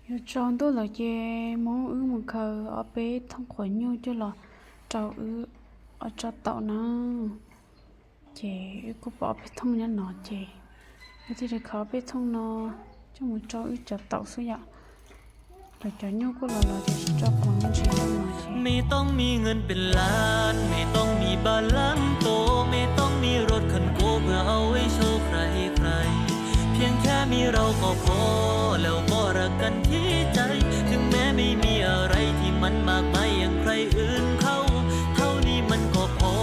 Yuav tsaus ntuj lawm ces muab wb mus khaws ob peb thooj quav nyuj coj los rau wb ob tsob taum na. Ces wb kuj pom ob peb thooj nyob no ces wb thiaj li khaws ob peb thooj no coj mus rau wb cov taum xwb yom. Lawv cov nyuj kuj los los ces tsis tso qhov ntsis rau no ces. ไม่ต้องมีเงินเป็นล้าน ไม่ต้องมีบ้านหลังโต ไม่ต้องมีรถคันโก เพื่อเอาไว้โชว์ใครๆ เพียงแค่มีเราก็พอ แล้วก็รักกันที่ใจ ถึงแม้ไม่มีอะไรที่มันมากมายอย่างใครอื่นเขา เท่านี้มันก็พอ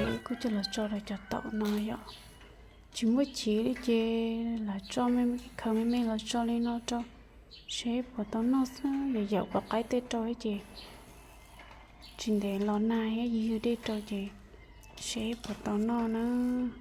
Ces wb kuj coj los tso lawv cov taum no yom. Tsis muaj chiv li ces lam tso me me, khaws me me los tso li no rau seb puas tau noj xwb, yam yam kuv qaib tej rau ces tsis ntev los nag thiab yws yws dej rau ces seb puas tau noj nawb.